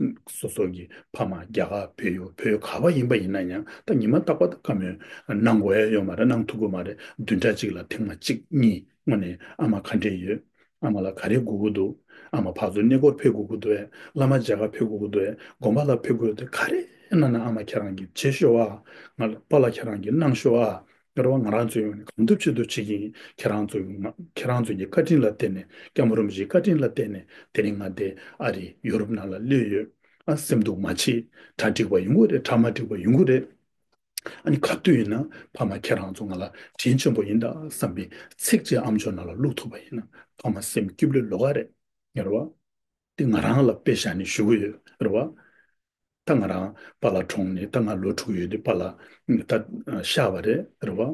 ནས་སོ་སོ་གི་ཕ་མ་རྒྱ་གར་བོད་ཡོད་བོད་ག་པ་ཡིན་པ་ཡིན་ན་ཡང་ད་ཉི་མ་རྟག་པར་ད་བཀའ་མོལ་གནང་དགོས་ཡ་ཡོད་མ་རེད། གནང་ཐུབ་ཀྱི་མ་རེད། བདུན་ཕྲག་གཅིག་ལ་ཐེངས་མ་གཅིག་གཉིས་དངོས་གནས་ཨ་མ་ག་འདྲས་ཡོད། ཨ་མ་ལ་ག་རེ་དགོས་ཀྱི་འདུག་ཨ་མ་ཕར་ཚུར་གནས་སྐོར་ཕེབས་དགོས་ཀྱི་འདུག་ཨེ། བླ་མ་མཇལ་ཁ་ཕེབས་དགོས་ཀྱི་འདུག་ཨེ། དགོན་པ་ལ་ཕེབས་དགོས་ཀྱི་འདུག་ག་རེ་གནང་ན་ཨ་མ་ཁྱེད་རང་གིས་བྱེད་ཤོག་ཨ། ང་ལ་པཱ་ལགས་ཁྱེད་རང་གིས་གནང་ཤོག་ཨ། རེད་བ། ང་རང་ཚོའི་ངོས་ནས་གང་ཐུབ་ཅི་ཐུབ་བྱེད་ཀྱི་ཡིན། ཁྱེད་རང་ཚོའི་ང་ཁྱེད་རང་ཚོའི་བཀའ་དྲིན་ལ་བརྟེན་ནས་སྐྱབས་མགོན་རིན་པོ་ཆེའི་བཀའ་དྲིན་ལ་བརྟེན་ནས་དེ་རིང་ང་འདི་ཨ་རི་ཡུ་རོབ་ནང་ལ་སླེབས་ཡོད། ཨ་སེམས་སྡུག་མ་བྱེད། གྲ་འགྲིག་པ་ཡོང་གི་རེད། གྲ་མ་འགྲིག་པ་ཡོང་གི་རེད། ཨ་ནི་ག་དུས་ཡིན་ན་ཕ་མ་ཁྱེད་རང་ཚོ་ང་ལ་དྲིན་ཆེན་པོ་ཡིན་ད་བསམ་པའི་ཚིག་ཅིག་ཨམ་ཅོག་ནང་ལ་བླུག་ཐུབ་པ་ཡིན་ན་ཕ་མ་སེམས་སྐྱིད་པོ་ལོག་ག་རེད། ཡོད་རེད་བ། དེ་ང་རང་ལ་དཔེ་བཞག་ནས་ཞུ་གི་ཡོད་རེད་བ། ད་ང་རང་པཱ་ལགས་གྲོངས་ནས་ད་ང་ལོ་དྲུག་ཡོད་དུས་པཱ་ལགས་ད་གཤགས་པ་རེད་རེད་བ།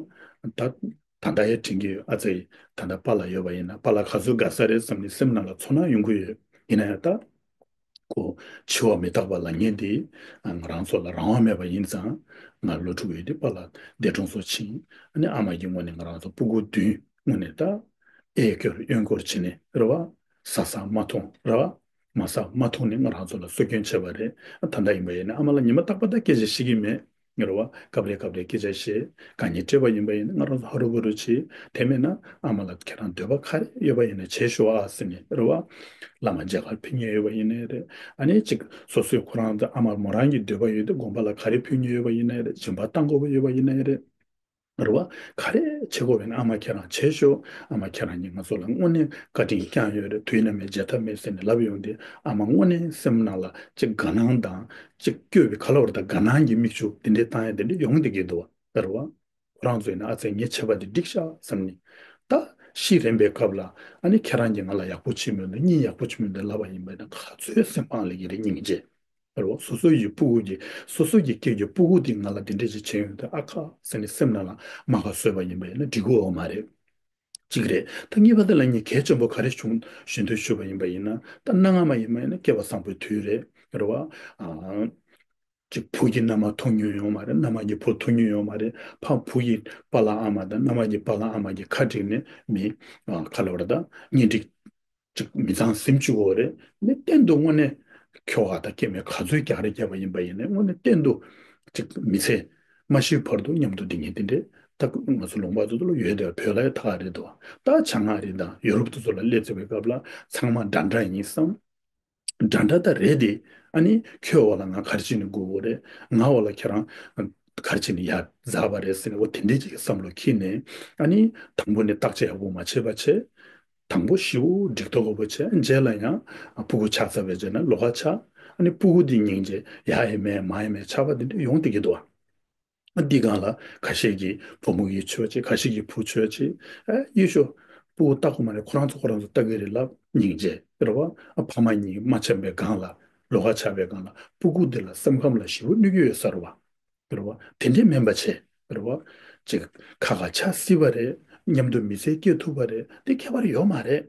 ད་ད་ལྟ་ཡང་དྲན་གྱི་ཡོད། ཨ་ཙི་ད་ལྟ་པཱ་ལགས་ཡོད་པ་ཡིན་ན་པཱ་ལགས་ག་ཚོད་དགའ་ས་རེད་བསམ་ནས་སེམས་ནང་ལ་ཚོར་སྣང་ཡོང་གི་ཡོད། ཡིན་ན་ཡང་ད་ཁོ་འཆི་བ་མི་རྟག་པ་ལབ་མཁན་དེ་ང་རང་ཚོ་ལ་རང་དབང་མེད་པ་ཡིན་ཙང་། ང་ལོ་དྲུག་ཡོད་དུས་པཱ་ལགས་འདས་གྲོངས་སུ་ཕྱིན། ཨ་ནི་ཨ་མ་གི་ངོས་ནས་ང་རང་ཚོ་སྤུ་གུ་བདུན་ངོས་ནས་ད་ཨེ་སྐྱོར་གཡོན་སྐོར་བྱས་ནས་རེད་བ། ཟ་ས་མ་མཐོང་རེད་བ། མ་ཟ་མ་འཐུང་ནས་ང་རང་ཚོ་ལ་གསོ་སྐྱོང་བྱས་པ་རེད། ད་ལྟ་ཡིན་པ་ཡིན་ན་ཨ་མ་ལ་ཉི་མ་རྟག་པར་ད་སྐད་ཆ་བཤད་ཀྱི་མེད། རེད་བ། སྐབས་རེ་སྐབས་རེ་སྐད་ཆ་བཤད། དཀའ་ངལ་འཕྲད་པ་ཡིན་པ་ཡིན་ན་ང་རང་ཚོ་ཧ་རུ་བུ་རུ་བྱེད། དེ་མེད་ན་ཨ་མ་ལ་ཁྱེད་རང་འདོད་པ་ག་རེ་ཡོད་པ་ཡིན་ན་བྱེད་ཤོག་ཨ་ཟེར་ནས་རེད་བ། བླ་མ་མཇལ་ཁ་ཕེབས་མཁན་ཡོད་པ་ཡིན་ནའི་རེད། ཨ་ནི་གཅིག་སོ་སོའི་ཁོ་རང་ཚོ་ཨ་མ་མོ་རང་གི་འདོད་པ་ཡོད་དེ་དགོན་པ་ལ་ག་རེ་ཕེབས་མཁན་ཡོད་པ་ཡིན་ནའི་རེད། སྦྱིན་པ་བཏང་དགོས་པ་ཡོད་པ་ཡིན་ནའི་རེད། རེད་བ། ག་རེ་བྱེད་དགོས་པ་ཡིན་ན་ཨ་མ་ཁྱེད་རང་བྱེད་ཤོག་ཨ་མ་ཁྱེད་རང་གཉིས་ང་ཚོ་ལ་དངོས་གནས་བཀའ་དྲིན་བསྐྱངས་ཡོད་རེད། དུས་ནམ་ཡང་བརྗེད་ཐབས་མེད་ཟེར་ནས་ལབ་ཡོང་དུས་ཨ་མ་དངོས་གནས་སེམས་ནང་ལ་གཅིག་དགའ་སྣང་དང་གཅིག་སྐྱོ་བའི་ག་ལ་བར་དུ་དགའ་སྣང་གི་མིག་ཆུ་དེ་འདྲས་བཏང་ཡ་དེ་འདྲས་ཡོང་བསྡད་ཀྱི་འདུག་བ། རེད་བ། ཁོ་རང་ཚོ་ཡིན་ན་ཨ་ཙེ་ངས་བྱས་པ་དེ་འགྲིག་ཤག་བསམ་ནས། ད་ཤི་རན་པའི་སྐབས་ལ་ཨ་ནི་ཁྱེད་རང་གིས་ང་ལ་ཡག་པོ་བྱས་མི་འདུག་གཉིས་ཡག་པོ་བྱས་མི་འདུག་ལབ་པ་ཡིན་པ་ཡིན་ན་ག་ཚོད་སེམས་ཕམ་ལ་ཡི་རེ་སྙིང་རྗེ། རེད་བ། སོ་སོ་ཡི་སྤུ་གུ་གི་སོ་སོ་གི་སྐད་ཀྱི་སྤུ་གུ་དེ་ང་ལ་དེ་འདྲས་ཅིག་བྱས་ཡོང་དུས་ཨ་ཁ་ཟེར་ནས་སེམས་ནང་ལ་རྨ་ཁ་བཟོས་པ་ཡིན་པ་ཡིན་ན་འགྲིག་གི་ཡོད་མ་རེད། གཅིག་རེད། ད་གཉིས་པ་དེ་ལ་ངས་གལ་ཆེན་པོ་ག་རེ་བྱུང་ཞུ་འདོད་ཞུས་པ་ཡིན་པ་ཡིན་ན་ད་གནའ་སྔ་མ་ཡིན་པ་ཡིན་ན་སྐལ་བ་བཟང་པོའི་དུས་རེད། རེད་བ། ཨ་གཅིག་བུ་གི་མནའ་མ་ཐོབ་མྱོང་ཡོད་མ་རེད། མནའ་མ་གི་བུ་ཐོབ་མྱོང་ཡོད་མ་རེད། ཕ་བུ་ཡི་པཱ་ལགས་ཨ་མ་དང་མནའ་མ་གི་པཱ་ལགས་ཨ་མ་གི་ཁ་བསྒྲིགས་ནས་མི་ཨ་ག་ལབ་རེད་ད་གཉེན་སྒྲིག་ཅིག་མི་ཚང་ཟིན་བཅུག་གོ་རེད། མི་གཏན་དུ་དངོས་གནས་ཁྱོ་ག་དང་སྐྱེ་དམན་ག་ཚོད་རྒྱག་རེས་བརྒྱབ་པ་ཡིན་པ་ཡིན་ནའི་དངོས་གནས་གཏན་དུ་ཅིག་མི་ཚེ་མ་ཤི་བར་དུ་མཉམ་དུ་བསྡད་མཁན་དེ་འདྲས་ད་ང་ཚོ་ལུང་པ་དེ་ཚོ་ལ་ཡོད་དེ་བོད་ལ་ཡང་ད་ག་རེད་འདུག་ད་བྱང་ཨ་རི་དང་ཡོ་རོབ་དེ་ཚོ་ལ་སླེབས་ཚར་བའི་སྐབས་ལ་ཚང་མ་འདྲ་འདྲ་ཡིན་བསམ། འདྲ་འདྲ་ད་རེད་དེ། ཨ་ནི་ཁྱོད་འོག་ལ་ང་ག་རེ་བྱས་ནས་སྒུག་དགོས་རེད། ང་འོག་ལ་ཁྱེད་རང་ག་རེ་བྱས་ནས་ཡར་འཛེགས་པ་རེད་ཟེར་ནས་འོ་དེ་འདྲས་ཅིག་གི་བསམ་བློ་འཁྱེར་ནས། ཨ་ནི་དང་པོ་ནས་བརྟག་དཔྱད་ཡག་པོ་མ་བྱས་པ་བྱས། དང་པོ་ཞེ་པོ་འགྲིག་མདོག་ཁ་པོ་བྱས། རྗེས་ལ་ཡང་ཨ་སྤུ་གུ་ཆགས་ཚར་བའི་རྗེས་ན་ལོགས་ཀ་ཆགས། ཨ་ནི་སྤུ་གུ་འདི་སྙིང་རྗེ་ཡ་ཡི་མེད་མ་ཡི་མེད་ཆགས་པ་འདི་འདྲ་ཡོང་བསྡད་ཀྱི་འདུག་ཨ། འདི་སྒང་ལ་ཁ་ཤས་ཀྱིས་བུ་མོ་གིས་ཆོས་བྱེད། ཁ་ཤས་ཀྱིས་བུ་ཆོས་བྱེད། ཨ་ཡོད་ཤོག་སྤུ་གུ་ལྟ་དགོས་མ་རེད། ཁོ་རང་ཚོ་ཁོ་རང་ཚོ་ལྟ་གི་རེད་ལབ་སྙིང་རྗེ་རེད་བ། ཨ་ཕ་མ་གཉིས་མ་འཆམ་པའི་སྒང་ལ་ལོགས་ཀ་ཆགས་པའི་སྒང་ལ་སྤུ་གུ་འདི་ལ་སེམས་ཁམས་ལ་ཞེ་པོ་གནོད་ཀྱི་ཡོད་ས་རེད་བ། རེད་བ། དེ་འདྲས་མིན་པ་བྱས། རེད་བ། ཅིག་ཁ་ཁ་ཆགས་སྲིད་པ་རེད། མཉམ་དུ་མི་ཚེ་སྐྱེལ་ཐུབ་པ་རེད། དེ་ཁྱད་པར་ཡོད་མ་རེད།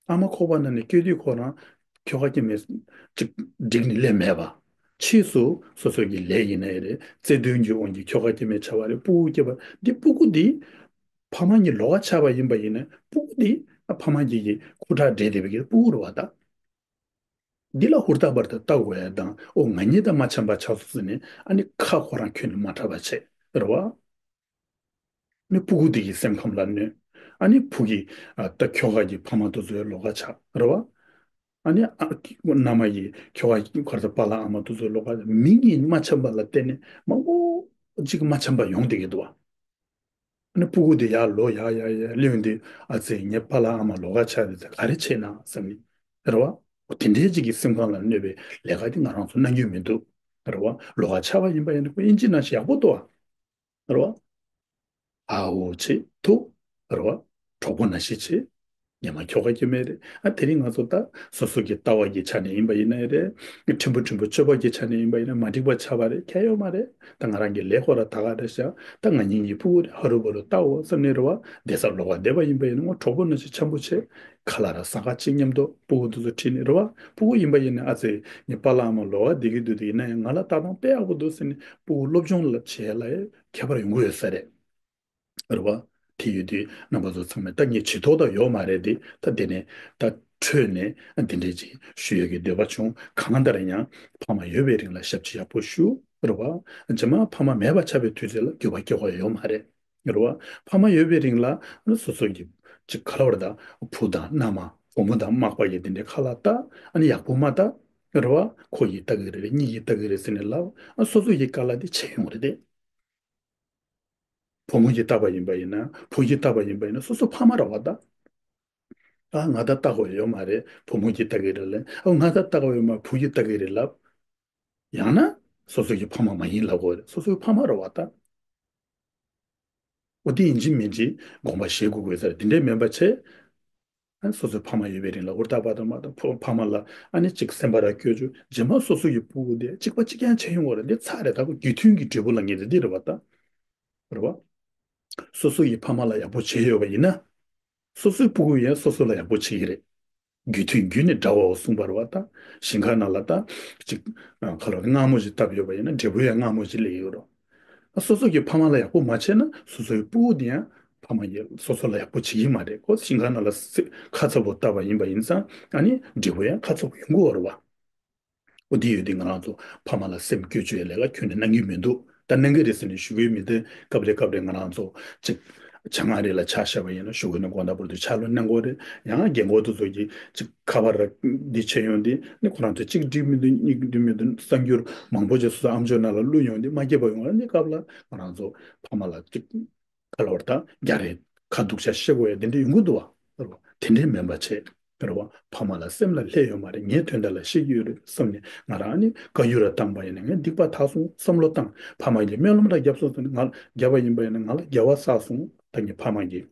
ཨ་མ་ཁོག་པ་ནང་ནས་སྐྱེ་དུས་ཁོ་རང་ཁྱོ་ག་སྐྱེ་དམན་ཅིག་བསྒྲིགས་ནས་སླེབས་མེད་པ། ཕྱིས་སུ་སོ་སོ་གི་ལས་ཡིན་ནའི་རེད། བརྩེ་དུང་གི་དབང་གིས་ཁྱོ་ག་སྐྱེ་དམན་ཆགས་པ་རེད། སྤུ་གུ་སྐྱེས་པ་འདི་སྤུ་གུ་འདི་ཕ་མ་གཉིས་ལོགས་ཀ་ཆགས་པ་ཡིན་པ་ཡིན་ན་སྤུ་གུ་འདི་ཕ་མ་གཉིས་ཀྱི་ཁུ་ཁྲག་འདྲེས་བསྡད་པའི་གི་སྤུ་གུ་རེད་བ་ད། འདི་ལ་ཧུར་ཐག་པར་དུ་ལྟ་དགོས་ཡ་དང་། ཨོ་ང་གཉིས་དང་མ་འཆམ་པ་ཆགས་སོང་ཟེར་ནས་ཨ་ནི་ཁ་ཁོ་རང་ཁྱོན་ནས་མ་གྲགས་པ་བྱས་རེད་བ། ནི་སྤུ་གུ་དེ་གི་སེམས་ཁམས་ལ་གནོད། ཨ་ནི་བུ་གི་ཨ་ད་ཁྱོ་ག་གི་ཕ་མ་དེ་ཚོའི་ལོགས་ཀ་ཆགས་རེད་བ། ཨ་ནི་ཨ་མནའ་མ་ཡི་ཁྱོ་ག་གི་གར་ས་པཱ་ལགས་ཨ་མ་དེ་ཚོའི་ལོགས་ཀ་མི་གཉིས་མ་འཆམ་པ་ལ་བརྟེན་ནས་མང་པོ་ཅིག་མ་འཆམ་པ་ཡོང་བསྡད་ཀྱི་འདུག་བ། ཨ་ནི་སྤུ་གུ་དེ་ཡར་ལོག་ཡར་ཡར་ཡར་སླེབས་ཡོང་དུས་ཨ་ཙི་ངའི་པཱ་ལགས་ཨ་མ་ལོགས་ཀ་ཆགས་དེ་ཚོ་ག་རེ་བྱས་ན་བསམ་ནས་རེད་བ། འོ་དེ་འདྲའི་ཅིག་གི་སེམས་ཁམས་ལ་གནོད་པའི་ལས་ཀ་དེ་ང་རང་ཚོ་གནང་རྒྱུ་མི་འདུག་རེད་བ། ལོགས་ཀ་ཆགས་པ་ཡིན་པ་ཡིན་ན་ཁོ་ཨིན་ཇི་ནང་བཞིན་ཡག་པོ་འདུག་བ། རེད་བ། ཨ་འོ་ཆེ་ཐུག་རེད་བ། གྲོགས་པོ་ནང་བཞིན་བྱེད། ཉི་མ་ཁྱོ་ག་སྐྱེ་མེད་རེད། ཨ་དེ་རིང་ང་ཚོ་ད་སོ་སོ་གི་ལྟ་བ་གི་ཆ་ནས་ཡིན་པ་ཡིན་ན་རེད། ཕྲན་བུ་ཕྲན་བུ་སྤྱོད་པ་གི་ཆ་ནས་ཡིན་པ་ཡིན་ན་མ་འགྲིག་པ་ཆགས་པ་རེད། ཁྱད་ཡོད་མ་རེད། ད་ང་རང་གི་ལས་ཁོ་ར་ད་ག་རེད་ཤག་ད་ང་གཉིས་ཀྱི་ཕྲུ་གུ་རེད། ཧ་རུ་བ་རུ་ལྟའོ་བསམ་ནས་རེད་བ། བསྡད་ས་ལོགས་ཀ་བསྡད་པ་ཡིན་པ་ཡིན་ན་ངོ་གྲོགས་པོ་ནང་བཞིན་འཆམ་པོ་བྱེད། ཁ་ལག་ར་ཟ་ཁ་གཅིག་མཉམ་དུ་ཕྲུ་གུ་དེ་ཚོ་ཁྲིད་ནས་རེད་བ། ཕྲུ་གུ་ཡིན་པ་ཡིན་ན་ཨ་ཙི་ངའི་པཱ་ལགས་ཨ་མ་ལོགས་ཀ་བསྡད་ཀྱི་འདུག་དེ་ཡིན་ན་ཡང་ང་ལ་ལྟ་སྟངས་དཔེ་ཡག་པོ་འདུག་ཟེར་ནས་ཕྲུ་གུ་སློབ་སྦྱོང་ལ་བྱེད་ཡ་ལ་ཁྱད་པར་ཡོང་གི་ཡོད་ས་རེད། རེད་བ། དེ་ཡོད་དུས་རྣམ་པ་ཚོ་ཚང་མས་ད་ངས་བྱེད་ཐོག་ད་ཡོད་མ་རེད་དེ། ད་དེ་ནས་ད་འཕྲོས་ནས་འདི་འདྲས་ཅིག་ཞུ་ཡག་གི་འདོད་པ་བྱུང་། གང་ལྟར་ཡང་ཕ་མ་ཡོད་པའི་རིང་ལ་ཞབས་ཕྱི་ཡག་པོ་ཞུ། རེད་བ། རྗེས་མ་ཕ་མ་མེད་པ་ཆགས་པའི་དུས་ཚོད་ལ་འགྱོད་པ་སྐྱེ་དགོས་ཡོད་མ་རེད། རེད་བ། ཕ་མ་ཡོད་པའི་རིང་ལ་སོ་སོ་གི་ཅིག་ག་ལ་བར་ད་བུ་དང་མནའ་མ་བུ་མོ་དང་མག་པ་ཡི་དེ་འདྲས་ཁ་ལ་ལྟ། ཨ་ནི་ཡག་པོ་མ་ལྟ། རེད་བ། ཁོ་ཡིས་ལྟ་གི་རེད། གཉིས་ཀྱིས་ལྟ་གི་རེད་ཟེར་ནས་ལབ། ཨ་སོ་སོ་ཡི་དཀའ་ལས་དེ་ཆེ་ཡོང་རེད་དེ། བུ་མོ་གིས་བལྟས་པ་ཡིན་པ་ཡིན་ན། བུ་གིས་བལྟས་པ་ཡིན་པ་ཡིན་ན་སོ་སོ་ཕ་མ་རེད་བ་ད། ཨ་ང་ད་ལྟ་དགོས་ཡོད་མ་རེད། བུ་མོ་གིས་ལྟ་གི་རེད་ལབ། ཨ་ང་ད་ལྟ་དགོས་ཡོད་མ་བུ་གིས་ལྟ་གི་རེད་ལབ། ཡང་ན་སོ་སོ་གི་ཕ་མ་མ་ཡིན་ལབ་དགོས་རེད། སོ་སོའི་ཕ་མ་རེད་བ་ད། འོ་དེ་ཡིན་གཅིག་མིན་གཅིག་དགོངས་པ་བཞེས་དགོས་དགོས་ས་རེད། དེ་འདྲས་མིན་པ་བྱས། ཨ་སོ་སོའི་ཕ་མ་ཡོད་པའི་རིང་ལ་ཧུར་ཐག་པ་དང་མ་དང་ཕོ་ཕ་མ་ལ་ཨ་ནི་གཅིག་སེམས་པ་ར་སྐྱོ་བཅུག་རྗེས་མ་སོ་སོ་ཡི་ཕྲུ་གུ་དེ་གཅིག་པ་གཅིག་རྐྱང་བྱས་ཡོང་བ་རེད། འདི་ཚར་རེད། ད་ཁོ་རྒྱུ་མཐུན་གྱི་འབྲས་བུ་ལ་ངེས་དེ་འདི་རེད་བ་ད། རེད་བ། སོ་སོ་ཡི་ཕ་མ་ལ་ཡག་པོ་བྱས་ཡོད་པ་ཡིན་ན། སོ་སོའི་ཕྲུ་གུ་ཡང་སོ་སོ་ལ་ཡག་པོ་བྱེད་ཀྱི་རེད། རྒྱུ་མཐུན་རྒྱུ་ནི་འདྲ་བའོ་གསུངས་པ་རེད་བ་ད། ཞིང་ཁ་ནང་ལ་ད་གཅིག་ཁ་ལ་མངར་མོ་ཞིག་བཏབ་ཡོད་པ་ཡིན་ན་འབྲས་བུ་ཡང་མངར་མོ་ཞིག་སླེབས་ཡོད་རེད། སོ་སོ་གི་ཕ་མ་ལ་ཡག་པོ་མ་བྱས་ན་སོ་སོའི་ཕྲུ་གུ་དེ་ཡང་ཕ་མ་ཡིས་སོ་སོ་ལ་ཡག་པོ་བྱེད་ཀྱི་མ་རེད། ཁོ་ཞིང་ཁ་ནང་ལ་སེ་ཁ་ཚ་པོ་བཏབ་པ་ཡིན་པ་ཡིན་ཙང་ཨ་ནི་འབྲས་བུ་ཡང་ཁ་ཚ་པོ་ཡོང་གི་ཡོད་རེད་བ། འོ་དེ་ཡོད་དུས་ང་རང་ཚོ་ཕ་མ་ལ་སེམས་བསྐྱོད་བཅུག་ཡའི་ལས་ཀ་ཁྱོན་ནས་གནང་གི་མི་འདུག་ད་གནང་གི་རེད་ཟེར་ནས་ཞུ་གི་མི་འདུག་སྐབས་རེ་སྐབས་རེ་ང་རང་ཚོ་གཅིག་བྱ་ངན་རེ་ལ་ཆ་བཞག་པ་ཡིན་ན་ཞོགས་ཀས་ནས་དགོང་དག་བར་དུ་ཕྱག་ལོ་གནང་དགོས་རེད། ཡང་རྒན་གོག་དེ་ཚོ་གིས་གཅིག་ཁ་པར་འདི་བྱས་ཡོང་དུས་ནི་ཁོ་རང་ཚོ་གཅིག་འགྲིག་མི་འདུག་གཉིས་འགྲིག་མི་འདུག་གསར་འགྱུར་མང་པོ་ཅིག་སོ་སོ་ཨམ་ཅོག་ནང་ལ་བླུགས་ཡོང་དུས་མ་སྐྱིད་པ་ཡོང་བ་ནི་སྐབས་ལ་ང་རང་ཚོ་ཕ་མ་ལ་གཅིག་ཁ་ལོ་བར་དང་རྒྱ་རེད། ཁ་སྡུག་ཆ་བཤད་དགོས་ཡ་དེ་འདྲ་ཡོང་གི་འདུག་བ། རེད་བ། དེ་འདྲའི་མིན་པ་བྱས། རེད་བ། ཕ་མ་ལ་སེམས་ལ་སླེབས་ཡོད་མ་རེད། ངའི་དོན་དག་ལ་བཤད་ཀྱི་ཡོད་རེད་བསམ་ནས་ང་རང་ནི་བཀའ་ཡུལ་ལ་བཏང་པ་ཡིན་ན་ངས་སྡིག་པ་དག་སོང་བསམ་བློ་བཏང་། ཕ་མ་གིས་སྨོན་ལམ་ར་བརྒྱབ་སོང་ཟེར་ནས་ང་བརྒྱབ་པ་ཡིན་པ་ཡིན་ན་ང་ལ་དགེ་བ་བསགས་སོང་། ད་ངའི་ཕ་མ་གིས་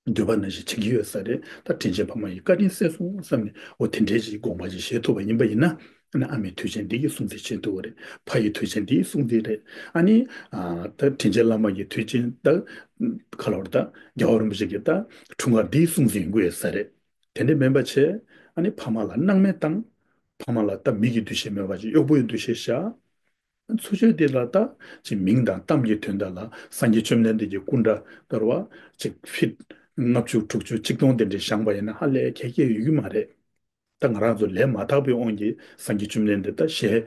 འདོད་པ་ནང་བཞིན་བྱེད་ཀྱི་ཡོད་ས་རེད། ད་དྲིན་ཅན་ཕ་མ་ཡི་བཀའ་དྲིན་གསལ་སོང་བསམ་ནས་འོ་དེ་འདྲའི་ཞིག་དགོངས་པ་ཞིག་བཞེས་ཐུབ་པ་ཡིན་པ་ཡིན་ན། ཨ་ནི་ཨ་མའི་དུས་ཆེན་འདི་གི་སྲུང་བརྩི་བྱེད་ཐུབ་པ་རེད། ཕ་ཡི་དུས་ཆེན་འདི་གི་སྲུང་བརྩི་རེད། ཨ་ནི་ཨ་ད་དྲིན་ཅན་བླ་མ་ཡི་དུས་ཆེན་ད་ག་ལ་བར་ད་རྒྱལ་བ་རིན་པོ་ཆེ་གི་ད་འཁྲུངས་སྐར་འདི་གི་སྲུང་བརྩི་ཡིན་དགོས་ས་རེད། དེ་འདྲ་མིན་པ་བྱས་ཨ་ནི་ཕ་མ་ལ་སྣང་མེད་བཏང་། ཕ་མ་ལ་ད་མི་གི་འདུ་ཤེས་མེད་པ་ཅིག་གཡོག་པོ་ཡི་འདུ་ཤེས་བཞག་ཚུར་ཕྱོགས་དེ་ལ་ད་ཅིག་མིང་དང་གཏམ་གྱི་དོན་དག་ལ་སངས་རྒྱས་བཅོམ་ལྡན་འདས་ཀྱི་སྐུ་འདྲ་ལྟར་བ་ཅིག་ཕིཊ་ལྔ་བཅུ་དྲུག་ཅུ་ཆིག་སྟོང་དེ་འདྲའི་བཞེངས་པ་ཡིན་ན་ཧ་ལས་ཁྱད་ཁྱད་ཡོད་ཀྱི་མ་རེད། ད་ང་རང་ཚོ་ལས་མ་དག་པའི་དབང་གིས་སངས་རྒྱས་བཅོམ་ལྡན་འདས་ད་ཞལ་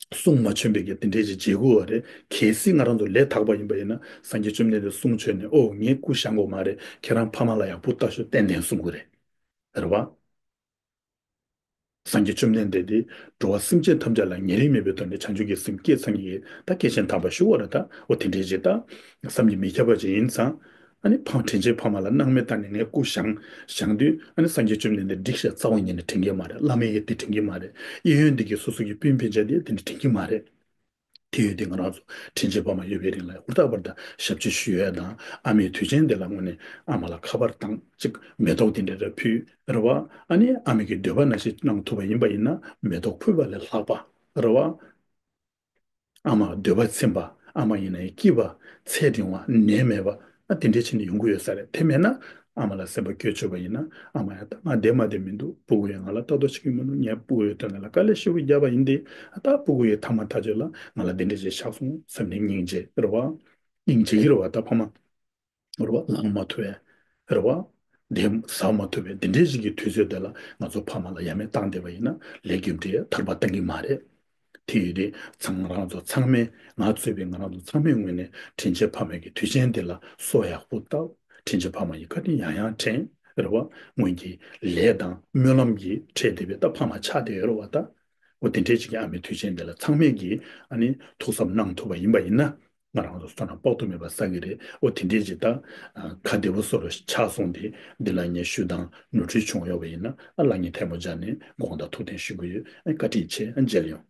གསུང་མ་བྱོན་པའི་གི་དེ་འདྲའི་ཅིག་བྱེད་དགོས་པ་རེད། གལ་སྲིད་ང་རང་ཚོ་ལས་དག་པ་ཡིན་པ་ཡིན་ན་སངས་རྒྱས་བཅོམ་ལྡན་འདས་གསུང་བྱོན་ནས་ཨོ་ངས་སྐུ་བཞེངས་དགོས་མ་རེད། ཁྱེད་རང་ཕ་མ་ལ་ཡག་པོ་ལྟ་ཤོག་ཏན་ཏན་གསུང་གི་རེད། རེད་བ། སངས་རྒྱས་བཅོམ་ལྡན་འདས་དེ་འགྲོ་བ་སེམས་ཅན་ཐམས་ཅད་ལ་ཉེ་རིང་མེད་པའི་ཐོག་ནས་བྱང་ཆུབ་ཀྱི་སེམས་བསྐྱེད་ཚར་མཁན་གྱི་ད་སྐྱེས་ཆེན་དམ་པ་ཞུ་བ་རེད། ད་འོ་དེ་འདྲའི་ཅིག་ད་བསམ་གྱིས་མི་ཁྱབ་པ་ཅིག་ཡིན་ཙང་། ཨ་ནི་ཕ་དྲིན་ཅན་ཕ་མ་ལ་སྣང་མེད་བཏང་ནས་ངས་སྐུ་བཞེངས་བཞེངས་དུས་ཨ་ནི་སངས་རྒྱས་བཅོམ་ལྡན་འདས་འགྲིག་ཤག་རྩ་བ་ཉིད་ནས་དྲན་གྱི་མ་རེད། བླ་མ་ཡིས་དེ་དྲན་གྱི་མ་རེད། གཡས་གཡོན་འདི་གི་སོ་སོ་གི་སྤུན་སྤུན་ཆ་དེ་དེ་འདྲ་དྲན་གྱི་མ་རེད། དེ་ཡོད་དུས་ང་རང་ཚོ་དྲིན་ཅན་ཕ་མ་ཡོད་པའི་རིང་ལ་ཧུར་ཐག་པར་དང་ཞབས་ཕྱི་ཞུ་ཡས་དང་ཨ་མའི་དུས་ཆེན་དེ་ལ་དངོས་གནས་ཨ་མ་ལ་ཁ་པར་དང་གཅིག་མེ་ཏོག་དེ་འདྲ་རེ་ཕུལ་རེད་བ། ཨ་ནི་ཨ་མའི་གི་འདོད་པ་ནང་བཞིན་གནང་ཐུབ་པ་ཡིན་པ་ཡིན་ན་མེ་ཏོག་ཕུལ་བ་ལས་ལྷག་པ་རེད་བ། ཨ་མ་འདོད་པ་ཚིམ་པ། ཨ་མ་ཡིན་ན་ཡང་སྐྱིད་པ། ཚེ་རིང་བ། ནད་མེད་པ། ཨ་དེ་འདྲའི་ཕྱིར་ནས་ཡོང་གི་ཡོད་ས་རེད། དེ་མེད་ན་ཨ་མ་ལ་སེམས་པ་སྐྱོ་བཅུག་པ་ཡིན་ན་ཨ་མ་ཡང་ད་ང་བསྡད་མ་བསྡད་མི་འདུག་སྤུ་གུ་ཡིས་ང་ལ་ལྟ་རྟོག་བྱེད་ཀྱི་མི་འདུག་ངས་སྤུ་གུ་ཡི་དོན་ལ་དཀའ་ལས་ཞེ་པོ་བརྒྱབ་པ་ཡིན་ཏེ། ད་སྤུ་གུ་ཡི་ཐ་མ་ཐག་ཆོད་ལ་ང་ལ་འདི་འདྲ་ཞིག་ཆགས་སོང་བསམ་ནས་སྙིང་རྗེ་རེད་བ། སྙིང་རྗེ་གི་རེད་བ། ད་ཕ་མ་རེད་བ། ལངས་མ་ཐུབ་པའི་རེད་བ། འདི་ཟ་མ་ཐུབ་པའི་འདི་འདྲའི་ཞིག་གི་དུས་ཚོད་དེ་ལ་ང་ཚོ་ཕ་མ་ལ་ཡ་མེད་བཏང་བསྡད་པ་ཡིན་ན་ལས་རྒྱུ་འབྲས་ཐར་པ་བཏང་གི་མ་རེད། དེ་ཡོད་དུས་ཚང་ང་རང་ཚོ་ཚང་མས་ང་གཙོས་པའི་ང་རང་ཚོ་ཚང་མའི་ངོས་ནས་དྲིན་ཅན་ཕ་མའི་གི་དུས་ཆེན་འདི་ལ་གསོལ་ཡག་པོ་བཏབ། དྲིན་ཅན་ཕ་མ་ཡི་བཀའ་དྲིན་ཡང་ཡང་དྲན་རེད་བ། སྔོན་གྱི་ལས་དང་སྨོན་ལམ་གྱི་ཁྲལ་དེ་བས་ད་ཕ་མ་ཆགས་བསྡད་ཡོད་རེད་བ་ད། འོ་དེ་འདྲའི་ཅིག་གི་ཨ་མའི་དུས་ཆེན་འདི་ལ་ཚང་མས་ཀྱིས་ཨ་ནི་ཐུགས་བསམ་གནང་ཐུབ་པ་ཡིན་པ་ཡིན་ན་ང་རང་ཚོ་བསོད་ནམས་དཔག་ཏུ་མེད་པ་བསགས་ཀྱི་རེད། འོ་དེ་འདྲའི་ཅིག་ད་ཁ་བདེ་པོ་བཟོ་འདྲ་ཆགས་སོང་དེ་འདི་ལ་ངས་ཞུ་དང་ནོར་འཁྲུལ་བྱུང་ཡོད་པ་ཡིན་ན་ཨ་ལགས་ངས་ཐལ་མོ་སྦྱར་ནས་དགོངས་དག་ཐུགས་བདེན་ཞུ་གི་ཡོད། ཨ་བཀའ་དྲིན་ཆེ། ཨ་མཇལ་ཡོང་།